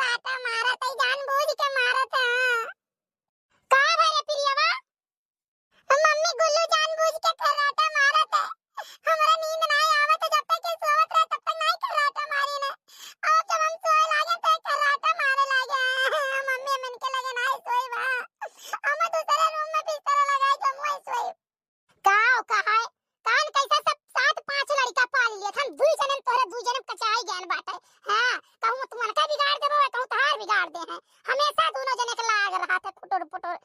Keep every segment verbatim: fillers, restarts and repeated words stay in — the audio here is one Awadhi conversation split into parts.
खर्राटा मारत है, जानबूझ के मारत है। का भरे प्रियवा? मम्मी, गुल्लू जानबूझ के खर्राटा मारत है। हमरा नींद नाई आवत है, जब तक ये सोवत रहे तब तक नाई खर्राटा मारी ने। अब जब हम सोए लागे तो खर्राटा मारे लागे। मम्मी, हम इनके लगे नाई सोई बा। हम दूसरे रूम में बिस्तर लगाई के हम वहीं सोई। का हो, का है? कान कैसा सब सात पांच लड़का पाल लिए, हम दुई जने में तोहरे दुई जने में कचाई गैन बाटे। हाँ, कहूँ तू मन का बिगाड़ देबो, कहूँ तहार बिगाड़ दे हैं। हमेशा दोनों जने के लाग रहा था पुटुर पुटुर।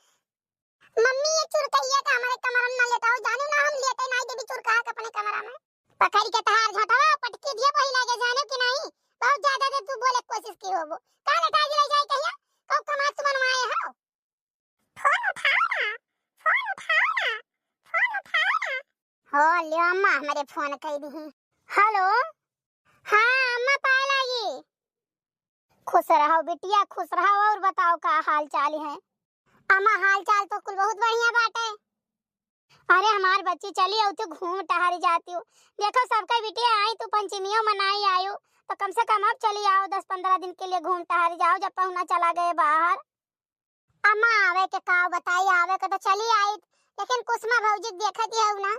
मम्मी, ये चुरकहिया का हमारे कमरा में ना लेता हो, जानू ना हम लेते ना देवी चुरकहा के अपने कमरा में। पकड़ के तहार झोंटवा पटके दिए वही लागे, जाने कि नहीं? बहुत ज्यादा दे तू बोले कोशिश की होबो। का लेटा के ले जाए कहिया? कब कमा तू बनवाए हो? फोन उठाओ ना, फोन उठाओ ना, फोन उठाओ ना। हो लियो अम्मा, हमरे फोन कई दी। हेलो, हाँ अम्मा, पाए लागी। खुश रहो बिटिया, खुश रहो। और बताओ का हाल चाल है? अम्मा, हाल चाल तो कुल बहुत बढ़िया बाटे। अरे हमार बच्ची, चली आऊ तो घूम टहरी जातिउ। देखो सबके बिटिया आई, तू पंचमियो मनाई आयु, तो कम से कम अब चली आओ, दस पन्द्रह दिन के लिए घूम टहरी जाओ, जब पहुना चला गए बाहर। अम्मा, आवे के का बताई, आवे के तो चली आइत, लेकिन कुसुमा भौजी देखत ही हऊ ना,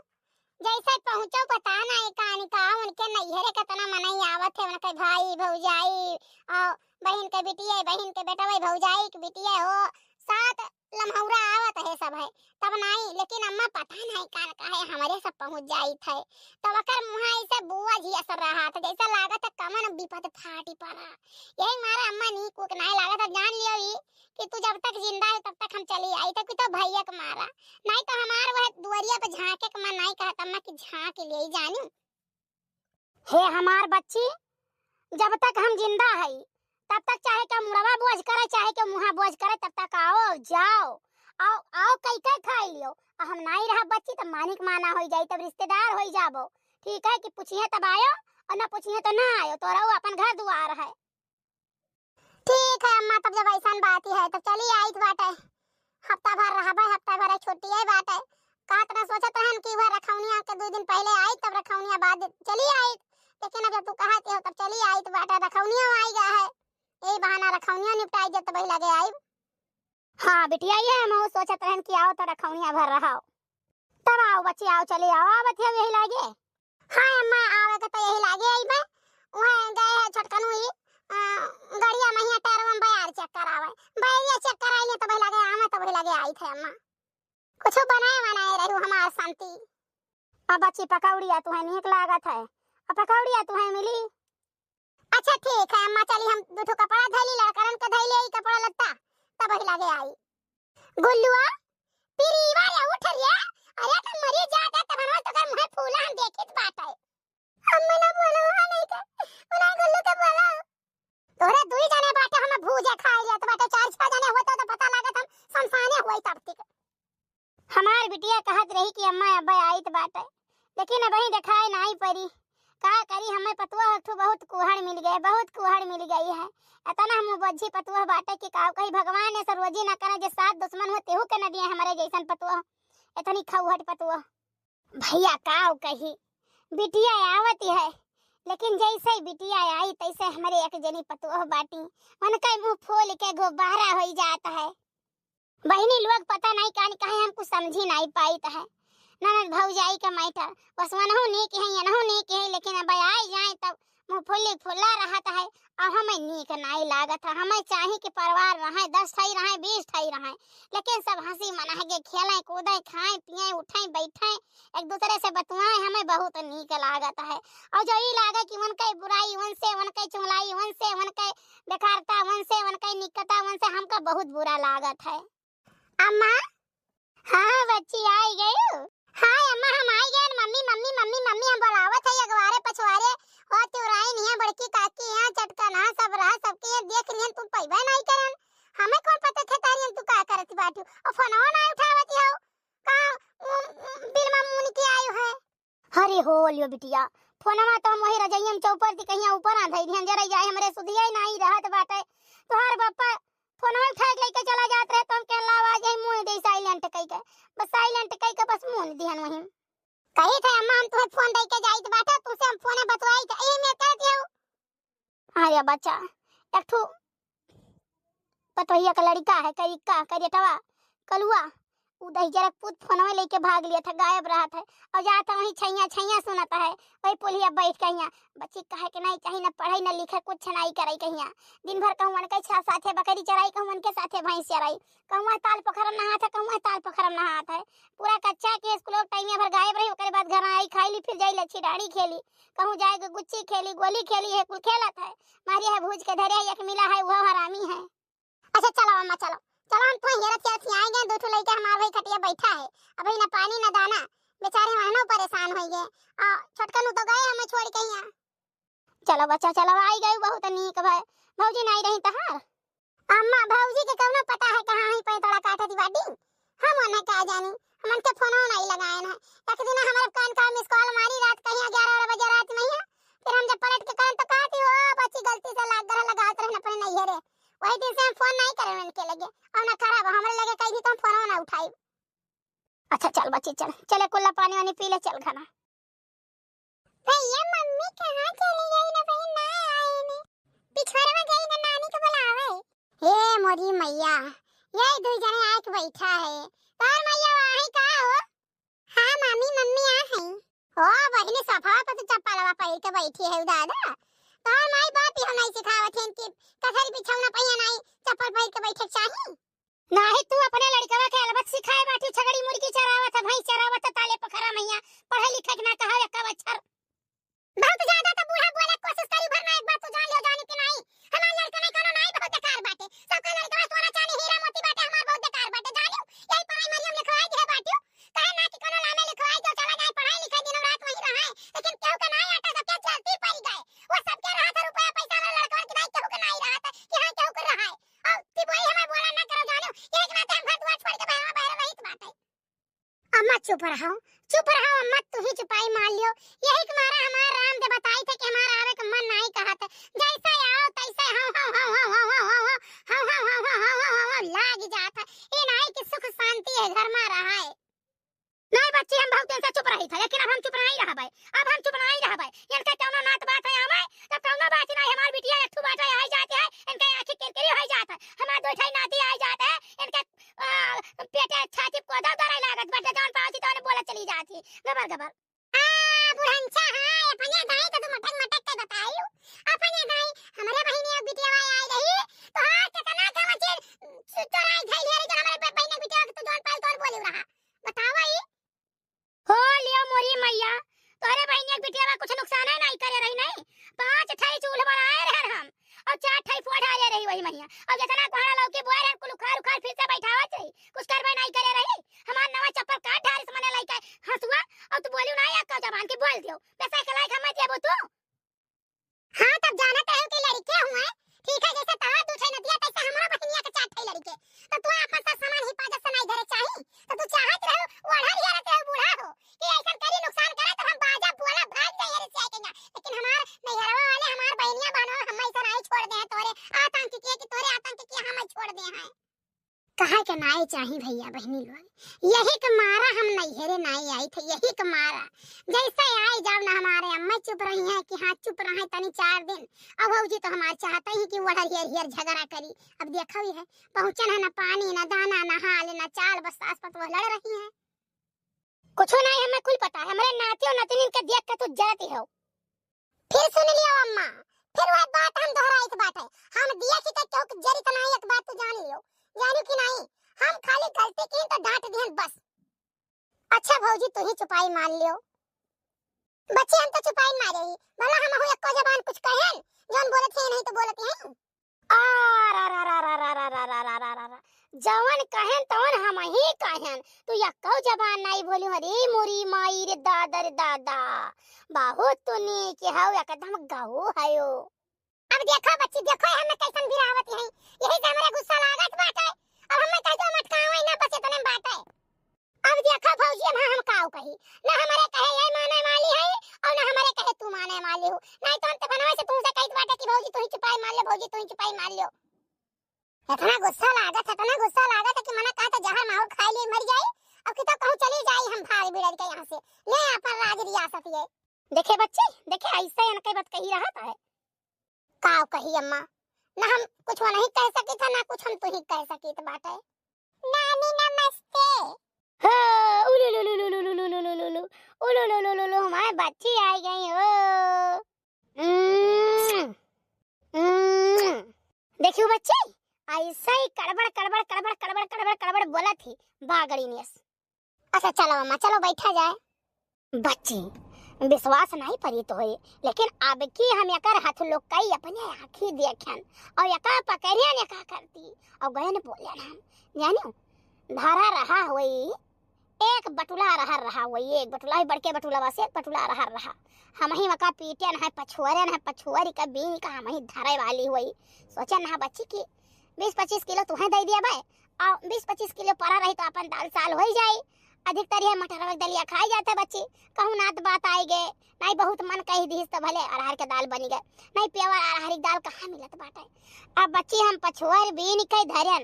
जैसे पहुँचो पता नहीं कहानी का, उनके नैहरे केतना मनई आवत है, उनके भाई, भौजाई, और बहिन के बिटिया, बहिन के बेटवा, भौजाई के बिटिया हो, सात लम्हौरा आवत है सब है, तब नहीं, लेकिन अम्मा पता नहीं कान काहे हमरे सब पहुँच जाइत है, तब ओकर मुँहा ऐसे बुआ जी असर रहा था, जैसे लागत है कमन विपद फाटी पड़ा। यही मारा अम्मा नीक उक नहीं लागत है, जान लियो ई कि तू जब तक जिंदा है तब तक हम चली आई, तब कि तो भैया के मारा, नहीं तो हमार वह दुआरिया पे झांके के मन नहीं कहत अम्मा कि झांक लियो जानी। हे हमार बच्ची, जब तक हम जिंदा हई, तब तक चाहे केहू मुड़वा बोझ करे, चाहे केहू मुँहा बोझ करे, तब तक आओ, जाओ, आओ, आओ, कई कई खाई लियो। आ हम नाई रहब बच्ची, तब मानिक माना होई जाई, तब रिश्तेदार होई जाबो। ठीक है कि पूछिए तब आयो, और ना पूछिए तो ना आयो, तोरा वो अपन घर दुआर है। ठीक है अम्मा, तब जब ऐसन बात ही है, तब चली आइत बाटे। हफ्ता भर रहबे, हफ्ता भर छुट्टी है बाटे। का इतना सोचत रहन कि वह रखौनिया के दो दिन पहले आई, तब रखौनिया बाद चली आई। लेकिन अब जब तू कहत हो, तब चली आइत बाटे, रखौनिया आई गया है। यही बहाना रखौनिया निपटाई दे, तब वही लगे आई। हाँ बिटिया, ये हम सोचत रहन कि आओ तो रखौनिया भर रहो। तब आओ बच्ची, आओ, चली आओ, आवत है यही लागे। हाँ अम्मा, आवे के तो यही लागे आई बे। वहाँ गए है छोटकनू ही, अ, गड़िया महिया टैरवा में बयार चेक करावे। बयारिया चेक कराई ले तो वही लागे आवे, तो वही लागे आई थे अम्मा। कुछ बनाए बनाए रहू हमार शांति। अब बच्ची पकौड़िया तुहे नीक लागत है, अब पकौड़िया तुहे मिली। अच्छा ठीक है अम्मा, चली हम दू ठो कपड़ा धैली, लड़करन के धैली, ई कपड़ा लत्ता, तब वही लागे आई। गुल्लुआ, पिरीवा रे उठ रे, अरे तो मरी जाता तब हम तो कर मुँह फूला हम देखित बाटे। अम्मा ना बोलो, हाँ नहीं के, उन्हें गुल्लू के बोलो। तोहरे दुई जने बाटे हम भूजे खाए लिया, तो बाटे चार छह जने होते तो पता लागत हम शमशाने हुई तब तक। हमार बिटिया कहत रही कि अम्मा अब्बे आइत बाटे, लेकिन अबहीं देखाए नाई परी। का करी, हमें पतुआ हठू बहुत कुहड़ मिल गए, बहुत कुहड़ मिल गई है। इतना हम बज्झी पतुआ बाटे कि का कही, भगवान ऐसा रोजी ना करे, जे सात दुश्मन हो तेहू के न दिए हमारे जैसन पतुआ, इतनी खौहट पतुआ। भैया का कही, बिटिया आवत है, लेकिन जैसे ही बिटिया आई तैसे हमारे एक जनी पतुआ बाटी, उनका मुंह फूल के गुब्बारा हो जाता है। बहिनी लोग पता नहीं कान काहे हम कुछ समझी नहीं पाइत है। ननद भौजाई के मैटर, बस वनहु नीक है, यनहु नीक है, लेकिन अब आए जाए तब मुँह फुल्ली फुल्ला रहत है। अब हमें नीक नहीं लागत है। हमें चाही कि परिवार रहे, दस ठाई रहे, बीस ठाई रहे, लेकिन सब हँसी मनाए के खेलें, कूदें, खाएं, पिएं, उठें, बैठें, एक दूसरे से बतुआएं, हमें बहुत नीक लागत है। और जो ई लागे कि उनके बुराई उनसे, उनके चुगलाई उनसे, उनके बेकारता उनसे, उनके निकता उनसे, हमका बहुत बुरा लागत है। अम्मा? हाँ बच्ची, आई गयू? हाँ अम्मा, हम आई गए। मम्मी, मम्मी, मम्मी, मम्मी, हम बुलावत है अगवारे पछवारे। और तिवराई नहीं है, बड़की काकी यहाँ चटकन, हाँ सब रहा, सबके यहाँ देख लियन, तू पैबे नहीं करन। हमें कौन पता था तारी तू का करत बाटू? और फोनवा ना उठावत हो। का, उम, उम, बिलमा मुन के आयो है? अरे हो लियो बिटिया, फोनवा तो हम वही रजइया में चौपर थी, कहीं ऊपर आ धई दिहन, जरा जाए हमरे सुधिया ही नहीं रहत बाटे। तोहार बापा फोनवा उठा के लेके चला जात रहे, तो हम कहला आवाज है मुँह दे silent कई के, बस silent कई के बस मुँह दिहन वहीं। कही थे अम्मा हम तुहे फोन दे के जाइत बाटे, तुसे हम फोने बतवाई थे, यही में कहती हो। अरे बच्चा, एक ठो पतोहिया का लड़िका है, करिका, करियटवा, कलुआ, उ दहिजरा के पूत फोनवे लेके भाग लिया था, गायब रहत है। और जात है वहीं छैया, छैया सुनत है, वही पुलिया बैठ के हियाँ। बच्ची कहे के नहीं चाही, न पढ़ाई, न लिखे, कुछ नहीं करे के हियाँ। दिन भर कहूँ उनके छा-, साथे बकरी चराई, कहूँ उनके साथे भैंस चराई, कहूँ ताल पोखरम नहात है, कहूँ ताल पोखरम नहात है। पूरा कच्चा के स्कूल टाइम भर गायब रही, ओकरे बाद घर आई, खाई ली, फिर जाई लच्छी डाड़ी खेली, कहूँ जाए के गुच्ची खेली, गोली खेली, है कुल खेलत है। मारिया है भूज के धरे है, एक मिला है, वो हरामी है। अच्छा चलो अम्मा, चलो, चलो, हम तो हेरत हेरत ही आए गए, दो ठो लइका हमार भाई खटिया बैठा है, अभी ना पानी ना दाना, बेचारे वहनो परेशान हो गए। आ छोटकन तो गए हमें छोड़ के यहाँ। चलो बच्चा, चलो, आई गई, बहुत नीक भय। भौजी नहीं रही तहार? अम्मा, भौजी के कौनो पता है कहाँ ही पैतड़ा काटत बाटी? हम ओने का जानी, हमन के फोनो नहीं लगाए हैं। एक दिन हमारे कान का मिस कॉल मारी रात कहीं ग्यारह बजे रात में ही, फिर हम जब पलट के करन तो कहती हो बच्ची गलती से लाग गल लगावत रहन अपने नैहरे। वही दिन से हम फोन नहीं करे उनके लगे, और ना करब, हमरे लगे कहीं भी तो हम फोनो ना उठाई। अच्छा चल बच्ची चल, चले कुल्ला पानी वानी पी ले, चल खाना। भैया मम्मी कहाँ चली गई ना, बहन ना आई ने, पिछवाड़ा में गई ना नानी के बुलावे। हे मोरी मैया, ये दो जने आके बैठा है, तोर मैया वहीं का हो? हाँ मामी, मम्मी आ है। ओ बहिनी, सफवा पर तो चप्पलवा पहिर के बैठी है दादा। तोहर माई बाप ही नहीं सिखावत हैं कि कथरी बिछौना पहिया नहीं, चप्पल पहिर के बैठे के चाही। नाही तू अपने लड़कवा के अलबत सिखाए बाटी, छगड़ी मुर्गी चरावत है, भैंस चरावत है, ताले पोखरा मैया, पढ़े लिखे के ना कहा एक अक्षर। बहुत ज्यादा तो बूढ़ा बोले कोशिश करी, भर ना एक बात तू जान लियो, जानी कि नहीं, हमार लड़का नहीं कोनो नहीं, बहुत बेकार बाटे, सबका लड़कवा सोना चांदी हीरा मोती बाटे, हमार बहुत बेकार बाटे, जानियो, यही पढ़ाई मरियम लिखवाई दिए बाटियो, कहे ना कि कोनो लामे लिखवाई दो, चला जाए पढ़ाई लिखाई, दिनों रात वहीं रहे, लेकिन केहू के नाई आटा सबके जल्दी पड़ गए। वो सबके रहा था रुपया पैसा वाला लड़का, कि नाई केहू के नाई रहा था, कि हाँ केहू के रहा है। और तिबोई हमें बोला ना करो जानो, यही के नाते हम घर दुआर छोड़ के बहरा बहरा रहित बाटे। अम्मा चुप रहो, चुप रहो अम्मा, तू ही चुपाई मार लियो। यही के मारा हमार राम दे बताई थे कि हमार आवे के मन नाई कहत है, जैसे आओ तैसे हाँ हाँ हाँ हाँ हाँ हाँ हाँ हाँ हाँ हाँ हाँ हाँ हाँ हाँ हाँ हाँ लाग जात है। ये नाई कि सुख शांति है घर में रहा है। नहीं बच्ची, हम बहुत दिन से चुप रही था, लेकिन अब हम चुप नहीं रहबे, अब हम चुप नहीं रहबे। इनका कौनो नात बात है आवे, तब कौनो बात नहीं। हमार बिटिया एक ठू बाटे आई जाती है, इनके आँखी किरकिरी हो जात है, हमार दो ठाई नाती आई जात है, इनके, आ, पेटे छाती कोदा उदरे लागत बाटे, जौन पावती तौन बोलत चली जाती, गबर गबर। आ, बुढ़ंचा है, अपने दाई का तू मटक मटक के बताई, अपने दाई, हमारे बहिनी एक बिटिया आई रही, तो हाँ, कितना था वो चीज, चोराई खाई लिया रे, जो हमारे बहिनी बिटिया के तू जौन पाई तौन बोली रहा। बतावा ई। हो लियो मोरी मैया, तोहरे बहिनिया के बिटिया कुछ नुकसान है नहीं करे रही नहीं। पाँच ठाई चूल्ह बनाए रहन हम, और चार ठाई फोड़ डाले रही वही मैया। और जितना कोहड़ा लौकी बोए रहन कुल उखाड़ उखाड़ फिर से बैठावत रही, कुछ करबे नहीं करे रही। हमार नवा चप्पल काट ढारिस मने लइका हंसुआ, और तू बोलियो ना एक जबान की बोल दियो, पैसा के लायक हमें देबो तू। हाँ, तब जानत रहो कि लड़के हुए, ठीक है, जैसे तोहार दू ठे नदिया, तैसे हमरो बहिनिया के चार ठे लड़के। तो तू आपन सब सामान हिफाजत से नहीं धरे चाही, तो तू चाहत रहो, ओढ़ल हियरत रहो, बूढ़ा हो, कि ऐसन करी नुकसान करे, तो हम बाजा बोला भाग जाइए रे चाहे कहिया। लेकिन हमार नैहरवा वाले, हमार बहिनिया बहनवा, हम ऐसा नहीं छोड़ दे हैं तोरे आतंक के, कि तोरे आतंक के हम छोड़ दे हैं। कहे के नाई चाही भैया बहिनी लोग, यही के मारा हम नैहरे नाई आई थे, यही के मारा। जैसे आई जाओ ना हमारे अम्मा चुप रही हैं कि हाँ चुप रहे तनी चार दिन। अब भौजी तो हमार चाहते ही कि वह हियर हियर झगड़ा करी। अब देखो ही है, पहुँचन है ना पानी, ना दाना, ना हाल, ना चाल, बस सास पतोह लड़ रही हैं। कुछो नाई, हमें कुल पता है, हमारे नातियों नतनिन के देख के तू जरती हो। फिर सुन लियो अम्मा, फिर वह बात हम दोहराइत बाटे। हम दिया की तो चौक जरी तना एक बात तू जान लियो, जानू कि नहीं, हम खाली गलती की तो डांट दिहन बस। अच्छा भौजी, तू ही चुपाई मार लियो। बच्ची, हम तो चुपाई मारे ही, भला हम हो एको जबान कुछ कहन, जौन बोलत है नहीं तो बोलत है। आ, रा, रा, रा। जवन कहन तवन हम ही कहन, तू यक्को जबान नहीं बोलू। अरे मोरी माई रे दादा रे दादा, बहुत तू नीक हौ, एकदम गऊ हयो। अब देखो बच्ची, देखो हमें कैसन गिरावत है, यही से हमरे गुस्सा लागत बाटे। अब हमें कह दो मटकावे ना, बस इतने में बाटे। अब देखो भौजी, हम, हम काऊ कही, ना हमारे कहे ये माने वाली है और ना हमारे कहे तू माने वाली हो। नहीं तो हम तो बनवा से तुमसे कहत बाटे कि भौजी तू ही चुपाई मार ले, भौजी तू ही चुपाई मार लियो। इतना गुस्सा लागत है, इतना गुस्सा लागत है कि मना कहा तो जहर माहौर खाई लिए मर जाई। अब कि तो कहूँ चली जाई हम भाग बिड़र के यहाँ से, ले अपन राज रियासत ये। देखे बच्ची, देखे ऐसे इनके बात कही रहत है। काव कही अम्मा, ना हम कुछ नहीं कह सकित है, ना कुछ हम तुही कह सकित बाटे। नानी नमस्ते। हाँ, उलुलुलुलुलुलुलुलुलुलु, उलुलुलुलुलु, हमार बच्ची आई गई हो। उम्म, उम्म। देखियो बच्ची, ऐसा ही कड़बड़, कड़बड़, कड़बड़, कड़बड़, कड़बड़, कड़बड़ बोलत ही, बागड़ी नियस। अच्छा चलो अम्मा, चलो बैठा जाए। बच्ची, विश्वास नहीं परी तो होए, लेकिन अब की हम एकर हथलुकई अपने आँखी देखन और एकर पकड़ियन एका करती और गयन बोलन हम, जानियो, धरा रहा होई, एक बटुला अरहर रहा होई, एक बटुला ही बड़के बटुला बस, एक बटुला अरहर रहा। हमही वका पीटन है, पछुअरन है, पछुअर का बीन का हमही धरे वाली होई। सोचन ना बच्ची कि बीस पच्चीस किलो तुहे दे दिया बे, और बीस पच्चीस किलो परा रही तो अपन दाल साल होई जाई। अधिकतर ये मटरवा के दलिया खाई जाते बच्ची, कहूँ नात बात आई गे, नहीं बहुत मन कही दिहिस तो भले अरहर के दाल बनी गए, नहीं pure अरहर के दाल कहाँ मिलत बाटे। अब बच्ची हम पछुअर बीन के धरन,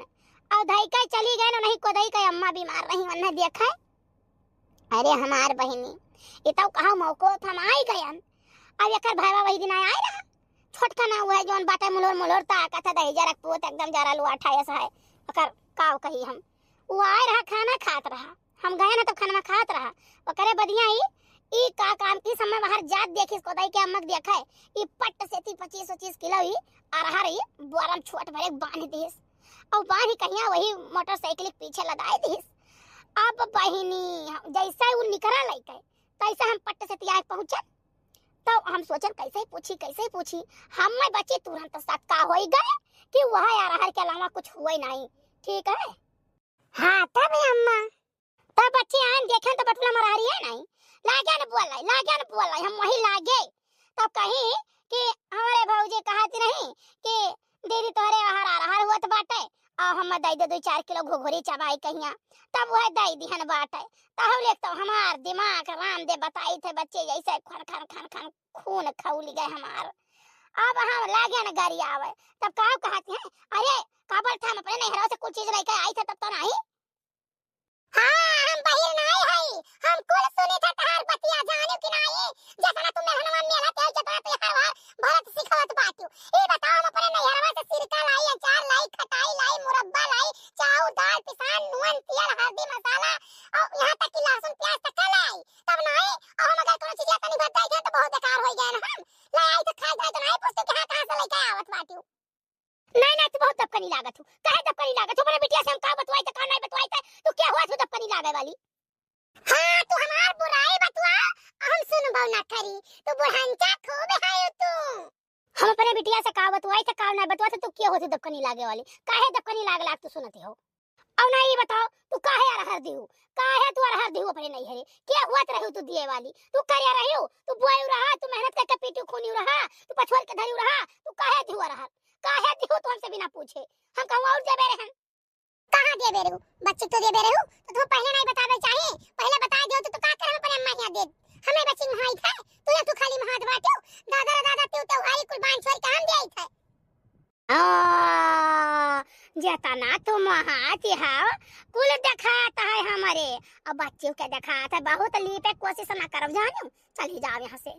और धई के चली गए, नहीं कोदई के अम्मा बीमार रही, उन्हें देखे। अरे हमार बहिनी, ये तो कहा मौको था, हम आई गयन। अब एकर भाईवा वही दिन आए रहा, छोटका ना हुआ है, जौन बाटे मुलोर मुलोर ता कहता दही जरक पूत एकदम जरा लुआ ठायस है, ओकर काव कही हम। वो आए रहा, खाना खात रहा, हम गए ना तो खाना खात रहा। ओकरे बदिया ही ई का काम की समय बाहर जात देखिस कोदई के अम्मक देखे, ई पट्ट से ती पच्चीस पच्चीस किलो ही अरहर ही बोरम छोट भरे बांध दिस, और बांध कहिया वही मोटरसाइकिल के पीछे लगाए दिस। अब बहिनी, जैसे वो निकरा लइके, तैसे हम पट्ट से तियार पहुँचन। तो हम सोचन, कैसे ही पूछी, कैसे ही पूछी। हम में बच्ची तुरंत शक्का होई गए कि वह अरहर के अलावा कुछ हुए नहीं। ठीक है? हाँ, तब अम्मा। तब बच्ची आन देखें तो बटुला मरहरी है नहीं। लागे न बोलाई, लागे न बोलाई, हम वही लागे। तब कही कि हमारे भौजी कहत नहीं कि दीदी तोहरे अरहर अरहर होत बाटे, और हम दे दे दो चार किलो घुघुरी चबाई कहिया, तब वह दे दिहन बाटे। तहु ले तो हमार दिमाग रामदेव बताई थे बच्चे, जैसे खन खन खन खन खून खौली गए हमार। अब हम लागे न गरियावे, तब का कहती हैं, अरे काबर था हम अपने नैहरा से कुछ चीज लेके आई थे तब तो नहीं। हाँ, हम बहिर नाई हई, हम कुल सुनी था तहार बतिया, जानियो कि नाई, जतना तू मेहनवा मेला ते, जतना तू हर बार भरत सिखावत बाटियो। ई बताओ, हम अपने नैहरवा से सिरका लाई, अचार लाई, खटाई लाई, मुरब्बा लाई, चाउर, दाल, पिसान, नून, तेल, हल्दी, मसाला, और यहाँ तक कि लहसुन, प्याज तक का लाई, तब नाई, और हम अगर कोनो चीज तनी बच जाई तो बहुत बेकार हो गए ना हम। ले आई तो खाए जाए तो नाई पूछते कि हाँ, कहाँ से लेके आवत बाटियो। नहीं, नहीं, तू बहुत दबकनी लागत हूँ। काहे दबकनी लागत हूँ? अपने बिटिया से हम का बतवाई त का नहीं बतवाई त? तू क्या हुआ तू दबकनी लागे वाली? हाँ, तू हमार बुराई बतवा, हम सुनबो ना करी। तू बुढ़ंचा खूब है तू। हम अपने बिटिया से का बतवाई त का नहीं बतवा त तू क्या हुआ तू दबकनी लागे वाली? काहे दबकनी लाग लाग तू सुनती हो? और ना ये बताओ, तू काहे अरहर दिहू? काहे तू अरहर दिहू अपने नैहरे? के हुआ त रहू तू दिए वाली? तू करे रहू, तू बोए रहा, तू मेहनत करके पीटू खूनी रहा, तू पछुअर के धरी रहा, तू काहे दिहू अरहर? काहे दिहू तू हमसे बिना पूछे? हम कहूँ और देबे रहन। कहाँ देबे रहू? बच्ची तो देबे रहू, तो तू पहले नहीं बतावे चाही, पहले बता दियो तो तू का कर हम अपने अम्मा यहाँ दे? हमें बच्ची महाई थे, तू या तू खाली महात बाटू, दादा रे दादा तू त्योहारी कुल बांध छोड़ के हम दे आई थे। आ, जेतना तू महात हो, कुल देखात है हमरे, अब बच्चियों के देखात है, बहुत लीपे कोशिश ना करब जानियो, चली जाओ यहाँ से।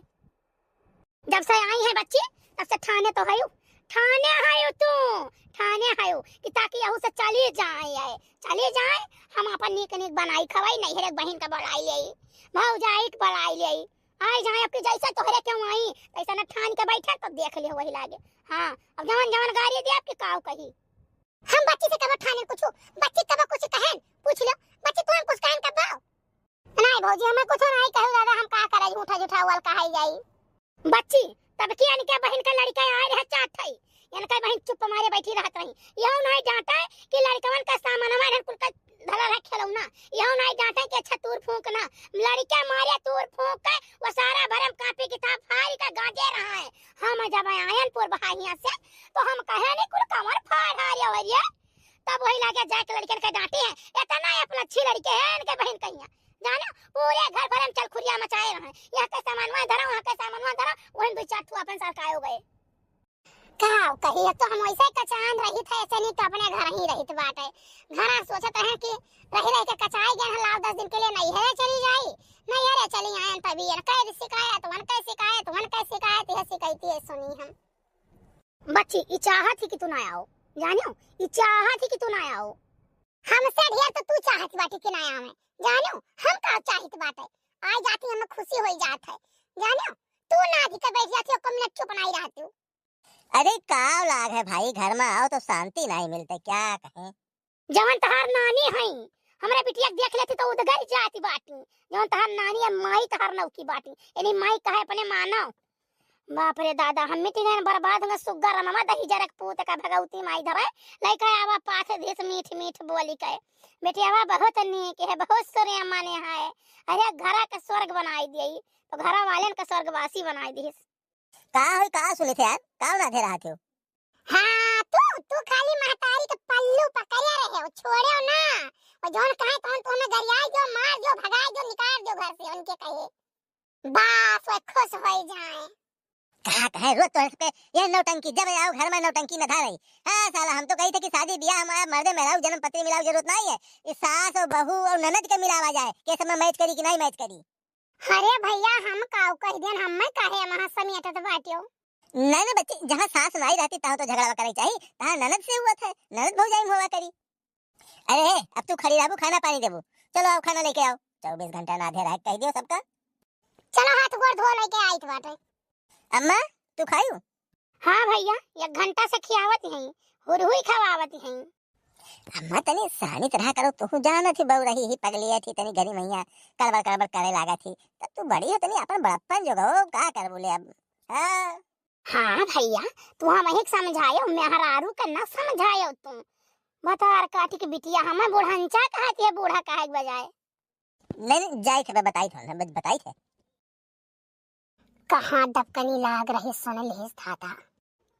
जब से आई है बच्ची, तब से ठाने तो हयू, ठाने हयू तू, ठाने हयू कि ताकि यहू से चली जाए, आए, चली जाए, हम अपन नीक नीक बनाई खवाई, नैहरे बहिन के बुलाई ले, भौजाई के बुलाई ले, आई जाए। अब की जैसे तोहरे क्यों आई, तैसे न ठान के बैठे तो देख ले वही लागे। हाँ, अब जवन जवन गारी दे आपके काव कही। हम बच्ची से कबो ठाने कुछ, बच्ची कबो कुछ कहन, पूछ लो, बच्ची तू हम कुछ कहन कबो? नहीं भौजी, हमें कुछ नहीं कहू दादा, हम का करे, झूठा झूठा वाल कहाई जाई। बच्ची, तब की इनके बहिन का लड़का आए रहे चार ठई, इनके बहिन चुप मारे बैठी रहत रही। यहू नहीं डांटे कि लड़कवन का सामानवा इन्हन कुल का धरल है खिलौना, यहू नहीं डांटे कि अच्छा तूर फूंक ना। लड़का मारे तूर फूंक के वो सारा भरम कापी किताब फाड़ के गांजे रहा है। हम जब आयन पुर बहाइया से तो हम कहे नहीं कुल कमर फाड़ हारे हो रे। तब वही लागे जाके लड़कन के डांटे हैं, इतना अपना अच्छी लड़के हैं इनके बहिन कहिया। जाना, पूरे घर भर में चलखुरिया मचाए रहे। यहाँ के सामानवा धरा, वहाँ के सामानवा धरा, वहीं दो चार ठो अपन सरकाए हो गए। का कही, अब तो हम वैसे कचान रही थे, ऐसे नहीं तो अपने घर ही रहित बाटे। घरा सोचत रहे कि रही रही के कचाई गए हैं, लाओ दस दिन के लिए नैहरे चली जाई, नैहरे चली आयन तभी इनके शिकायत, उनके शिकायत, उनके शिकायत, यह शिकायती है सुनी हम। बच्ची, ई चाहत ही कि तू ना आओ, जानियो, ई चाहत ही कि तू ना आओ। हमसे ढेर तो तू चाहत बाटी कि ना आवे, जानियो, हम का चाहित बाटे, आ जाती हमें खुशी होई जात है, जानियो, तू ना अधिक बैठ जाती हो, कम मिनट चुप नहीं रहती हो। अरे का लाग है भाई, घर में आओ तो शांति नहीं मिलते, क्या कहें? जवन तहार नानी हई, हमरे बिटिया के देख लेती तो उदगर जाती बाटी। जवन तहार नानी है, माई तहार नौकी बाटी। यानी माई कहे अपने मानो। बाप रे दादा, हम मिट गए, बर्बाद हो गए, सुग्गा रमवा दही जरक पूत का भगवती माई धरे। लइका आवा पाथे दिस मीठ मीठ बोली के। बेटियावा बहुत नीक है, बहुत सोनिया माने है। अरे घरा के स्वर्ग बनाई दिए, तो घरा वालेन का स्वर्गवासी बनाई दिस। का होई, का सुनित है यार, का ना धे रहत हो? हाँ, तू, तू खाली महतारी के पल्लू पकड़े रहे हो, छोड़े हो ना। वो जौन कहे तौन तू हमें गरियाई दो, मार दो, भगाई दो, निकाल दो घर से, उनके कहे। बस वो खुश हो जाए। कहा कहे रोज तो पे ये नौटंकी, जब आओ घर में नौटंकी न धारे। हाँ साला, हम तो कही थे कि शादी ब्याह हमारा मर्दे मेहरारू जन्म पत्री मिलावे जरूरत नहीं है, इस सास और बहू और ननद के मिलावा जाए, के सब में मैच करी कि नहीं मैच करी। अरे भैया, हम काऊ कह देन, हमें काहे वहाँ समेटत बाटियो? नहीं ना बच्ची, जहाँ सास नाई रहती, तहाँ तो झगड़ा करे चाहिए, तहाँ ननद से हुआ था, ननद भौजाई में हुआ करी। अरे, अब तू खड़ी रहबू, खाना पानी देबू। चलो, आओ, खाना लेके आओ। चउबीस घंटा ना आधे रह कह दियो सबका। चलो, हाथ गोड़ धो लेके आइत बाटे। अम्मा, तू खायू? हाँ भैया, एक घंटा से खियावत हई, हुरहुई खवावत हई। अम्मा, तनी सानी तरह करो, तू जानत ही बउरही ही, पगलिया थी, तनी गरी मैया कड़बड़ कड़बड़ करे लागा थी। तब तू बड़ी हो, तनी अपन बड़प्पन जोगाओ, का कर बोले अब? हाँ। हाँ भैया, तू हमहिक समझायो, मेहरारू के ना समझायो तू। भतार काटी के बिटिया, हमें बुढ़ंचा कहत है, बूढ़ा कहे के बजाय। नहीं, नहीं, जाइत है, बताइत है, बताइत है। कहाँ डबकनी लाग रही, सुन लेस दादा।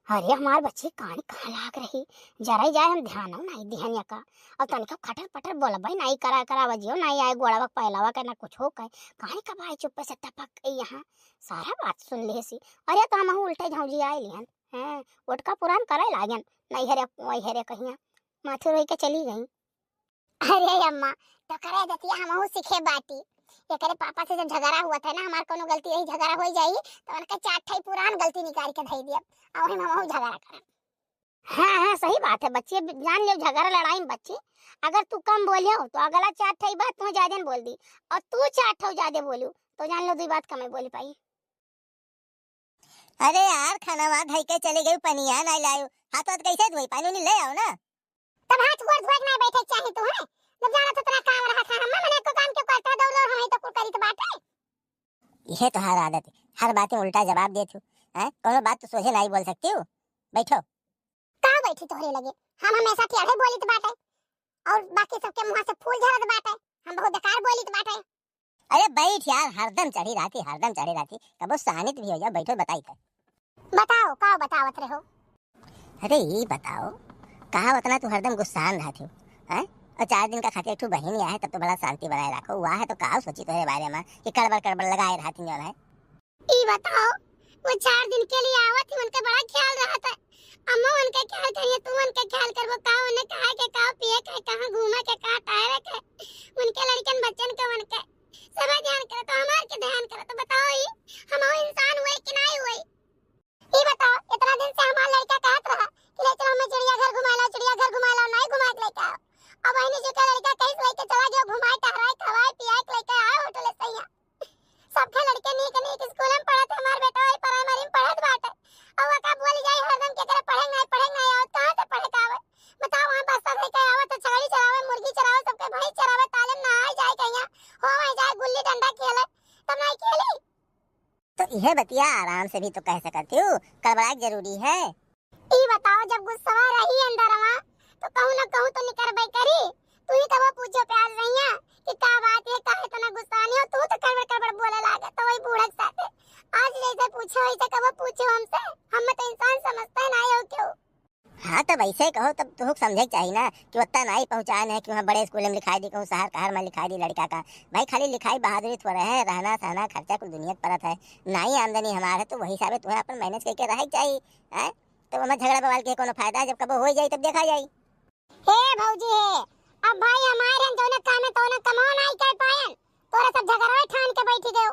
अरे हमार बच्ची, कान कहाँ लाग रही, जरा जाए हम ध्यान नहीं दिहन या का। अब तनिका खटर पटर बोलबे नहीं करा, करा बजियो नहीं आए, गोड़वा पहलवा के ना कुछ हो कहे, काहे का भाई चुप्पे से टपक गई यहाँ, सारा बात सुन लेसी। अरे तो हम उल्टे झौजी आए लिहन, हैं, ओटका पुरान करे लागन, नहीं हरे, वही हरे कहिया, माथे रोई के चली गई। अरे अम्मा, तो करे दतिया हमहू सीखे बाटी। एकरे पापा से जब झगड़ा हुआ था ना, हमार कोनो गलती रही, झगड़ा हो जाई, तो उनके चार ठे पुरान गलती निकाल के धई दिया, और हम हमहू झगड़ा करब। हाँ, हाँ, सही बात है बच्ची, जान लियो झगड़ा लड़ाई में बच्ची, अगर तू कम बोलियो तो अगला चार ठे बात तू ज्यादा बोल दी, और तू चार ठे ज्यादा बोलू तो जान लो दो बात कम बोली पाई। अरे यार, खाना वहाँ धई के चली गई, पनिया नहीं लायो, हाथ वाथ कैसे धोई, पानी उनी ले आओ ना। तब हाथ गोड़ धोए के ना बैठे के चाही तू, हैं? जब जाना तो तेरा काम रहा था, हम मने को काम क्यों करता, दौड़ दौड़ हम ही तो कुल करी तो बाटे। यह तो हर आदत है, हर बात में उल्टा जवाब देत हो, हैं? कोनो बात तो सोझे नहीं बोल सकती हो। बैठो। का बैठी तोहरे लगे? हम हमेशा टेढ़े बोलित बाटे और बाकी सबके मुँह से फूल झरत बाटे। हम बहुत बेकार बोलित बाटे। अरे बैठ यार, हरदम चढ़ी रहती, हरदम चढ़ी रहती। कबो शानित भी हो जाओ, बैठो बताई थे। बताओ, का बतावत रहो? अरे ई बताओ, कहा उतना तू हरदम गुस्सान रहती हो, हैं? और चार दिन का खातिर एक ठो बहिन आए है, तब तो बड़ा शांति बनाए रखो। हुआ है तो का सोची तोहरे बारे में कि कड़बड़ कड़बड़ लगाए रहती हो, है? ई बताओ, वो चार दिन के लिए आवत ही, उनके बड़ा ख्याल रहत है। अम्मा उनके ख्याल करिए, तू उनके ख्याल करबो, का उन्हें खाए के, का पिए के, कहाँ घूमे के, का टहरे के, उनके लड़कन बच्चन के, उनके सब ध्यान करे, तो हमार के ध्यान करे, तो बताओ ही, हम इंसान हुए कि नहीं हुए? ई बताओ, इतना दिन से हमार लड़का कहत रहा कि ले चलो हमें चिड़ियाघर घुमा लो, चिड़ियाघर घुमा लो, नहीं घुमा के लेके आओ। अब वही जो का लड़का कहीं से लेके चला गया, घुमाए, टहराए, खवाए, पियाए के लेके आए होटल से यहाँ। सबके लड़के नीक नीक स्कूल में पढ़त, हमार बेटा वही प्राइमरी में पढ़त बाटे। और वो का बोल जाई हरदम के करे पढ़े नहीं, पढ़े नहीं आवत, कहाँ से पढ़े का आवे? बताओ, वहाँ बस्ता लेके आवे तो छगड़ी चरावे, मुर्गी चरावे, सबके भैंस चरावे, ताले में नहाए जाए कहिया, हो वहीं जाए गुल्ली डंडा खेले, तब नहीं खेली? तो इहे बतिया आराम से भी तो कह सकत हो, कड़बड़ाए के जरूरी है? ई बताओ, जब गुस्सवा रही अंदरवा, तो कहूँ न कहूँ तो निकरबे करी। तू ही कबो पूछो प्यार रहिया कि का बात है, काहे इतना गुस्सानी हो? तू तो कड़बड़ कड़बड़ बोले लागे, तो वही बूढ़ा के साथे। आज जैसे पूछो, वैसे कबो पूछो हमसे। हम तो इंसान समझते नहीं हो क्यों? हाँ, तब ऐसे कहो, तब तुहक समझे के चाहिए ना कि उतना नहीं पहुँचान है कि वहाँ बड़े स्कूल में लिखाई दी, कहूँ शहर कहर में लिखाई दी लड़का का। भाई, खाली लिखाई बहादुरी थोड़ा है, रहना सहना खर्चा कुल दुनिया के परत है। नहीं आमदनी हमार है, तो वही हिसाबे तुम्हें अपन मैनेज करके रहे के चाहिए, हैं? तो वहाँ झगड़ा बवाल के कोनो फायदा है, जब कबो हो जाई तब देखा जाई। हे भौजी हे, अब भाई हमारे हम जौने काम है तौने कमाओ नहीं कर पायन, तोरे सब झगड़वे ठान के बैठी गयो।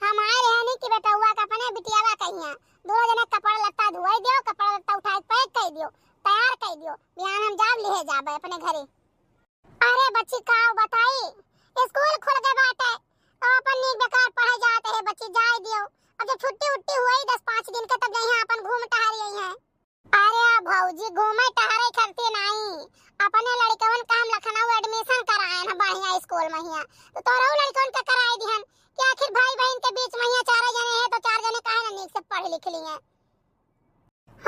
हम आए रहनी कि बेटौआ का अपने बिटियावा कहिया, दोनों जने कपड़ा लत्ता धुआई दियो, कपड़ा लत्ता उठाए पैक कर दियो, तैयार कर दियो, बिहान हम जाब लिहे जाबे अपने घरे। अरे बच्ची, का बताई, स्कूल खुल गए बाटे, तो अपन नीक बेकार पढ़े जात है बच्ची, जाए दियो। अब जब छुट्टी उट्टी हुई दस पाँच दिन के, तब जइहे अपन घूम टहर अइहे। अरे भौजी, घूमे टहरे खरते नाई, अपने लड़कवन का हम लखनऊ admission कराए हैं बढ़िया स्कूल में हिया, तो तोहरो लड़कवन का कराए दिहन कि आखिर भाई बहन के बीच में हिया चार जने हैं, तो चार जने काहे ना नीक से पढ़ लिख लिए।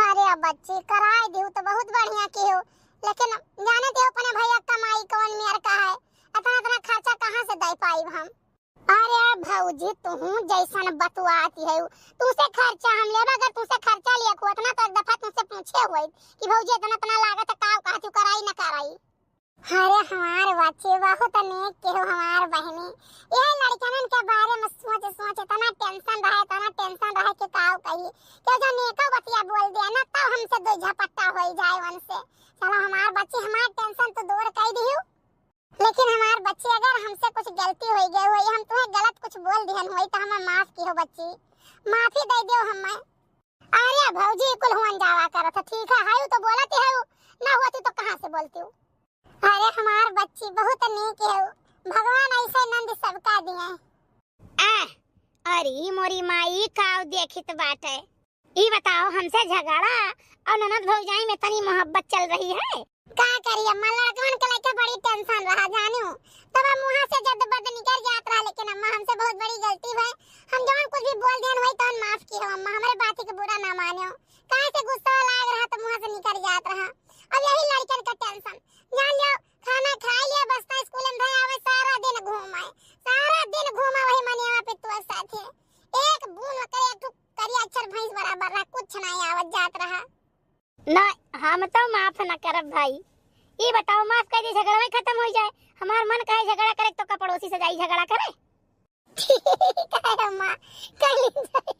अरे बच्ची, कराए दिहु तो बहुत बढ़िया किहु, लेकिन जाने दियो अपने भैया कमाई कौन मेर का है, इतना इतना खर्चा कहाँ से दे पाइब हम? अरे भौजी, तुहू जैसन बतुआत है, तुसे खर्चा हम लेब, अगर तुसे खर्चा लिया को इतना तो एक दफा तुसे पूछे हुई कि भौजी इतना इतना लागत है, का कहती कराई न कराई। अरे हमार बच्ची, बहुत नीक केहू हमार बहिनी, ये लड़कनन के बारे में सोच सोच इतना tension रहे, इतना tension रहे कि का कही, केहू जो नेको बतिया बोल दिया ना, तब हमसे दो झपट्टा हो जाए उनसे। चलो हमार बच्ची, हमार tension तो दूर कर दियो, लेकिन हमार बच्ची, अगर हमसे कुछ गलती हो गई हुई, हम तुम्हें गलत कुछ बोल दिहन हुई, तो हमें माफ किहो बच्ची, माफी दे दियो हमें। अरे भौजी, कुल हुअन जावा करत है, ठीक है, हायू तो बोलत है, ना होती तो कहाँ से बोलती हूँ। अरे हमार बच्ची, बहुत नीक है, भगवान ऐसे नंद सबका दिए। आ, अरे मोरी माई, काव देखित बाटे। ई बताओ, हमसे झगड़ा और ननद भौजाई में तनी मोहब्बत चल रही है? का करी अम्मा, लड़कवन के लेके बड़ी tension रहा जानू, तब हम वहाँ से जद बद निकल जात रहा, लेकिन अम्मा हमसे बहुत बड़ी गलती भई, हम जवन कुछ भी बोल देन वही तवन माफ किहो अम्मा, हमरे बात के बुरा ना मानियो, काहे से गुस्सा लाग रहा तो मुँह से निकल जात रहा। अब यही लड़कन का tension, जान लियो, खाना खाई लिया, बस्ता स्कूल में धरे आवे, सारा दिन घूमे, सारा दिन घूमे वही मनिया पे तोर साथे, एक बूंद ओकर एक ठो करिया अक्षर भैंस बराबर रहा, कुछ नहीं आवत जात रहा। ना, हम तो माफ न करब भाई। ई बताओ, माफ कर दे, झगड़ा में खत्म हो जाए। हमार मन कहे झगड़ा करे तो का पड़ोसी से जाई झगड़ा करे? ठीक है अम्मा, कर ली जाए।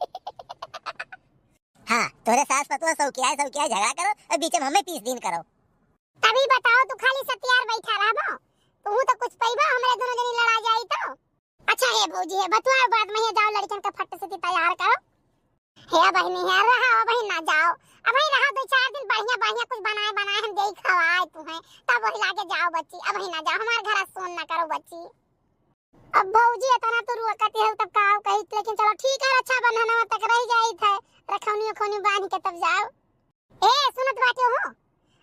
हाँ, तोरे सास पतुआ सौकिया है, सौकिया है, झगड़ा करो और बीच में हमें पीस दिन करो। तभी बताओ, तू खाली सतियार बैठा रहबो, तू तो कुछ पैबो, हमरे दोनों जनी लड़ा जाई तो। अच्छा हे भौजी, हे बतुआ बाद में, हे जाओ लड़कन का फट से तैयार करो। हे बहिनी, हे रहा बहिन ना जाओ, अबही रहा दो चार दिन, बढ़िया बढ़िया कुछ बनाए बनाए हम देई खवाए तुम्हें, तब वही लागे जाओ बच्ची, अबही ना जाओ, हमार घर सुन ना करो बच्ची। अब भौजी इतना तो रुआ करती है तब का कही, लेकिन चलो ठीक है, रक्षाबंधन तक रह जाई थे, रखौनी उखौनी बांध के तब जाओ। ए सुनत बाटे हो,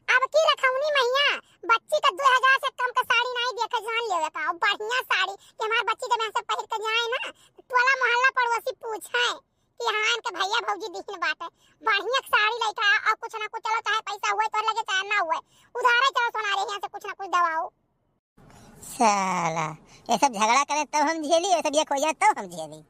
अब की रखौनी मैया बच्ची का दो हजार से कम का साड़ी नहीं देखे, जान लेवे का, और बढ़िया साड़ी कि हमार बच्ची जब यहाँ से पहिर के जाए ना, टोला मोहल्ला पड़ोसी पूछे कि हाँ, इनके भैया भौजी दिहिन बाटे, बढ़िया साड़ी लइका, और कुछ ना कुछ, चलो चाहे पैसा हुए तोहरे लगे चाहे ना हुए, उधारे चलो सोनारे यहाँ से कुछ ना कुछ दवाओ। साला, ये सब झगड़ा करे तब हम झेली, ये सब ये खोजा तब हम झेली।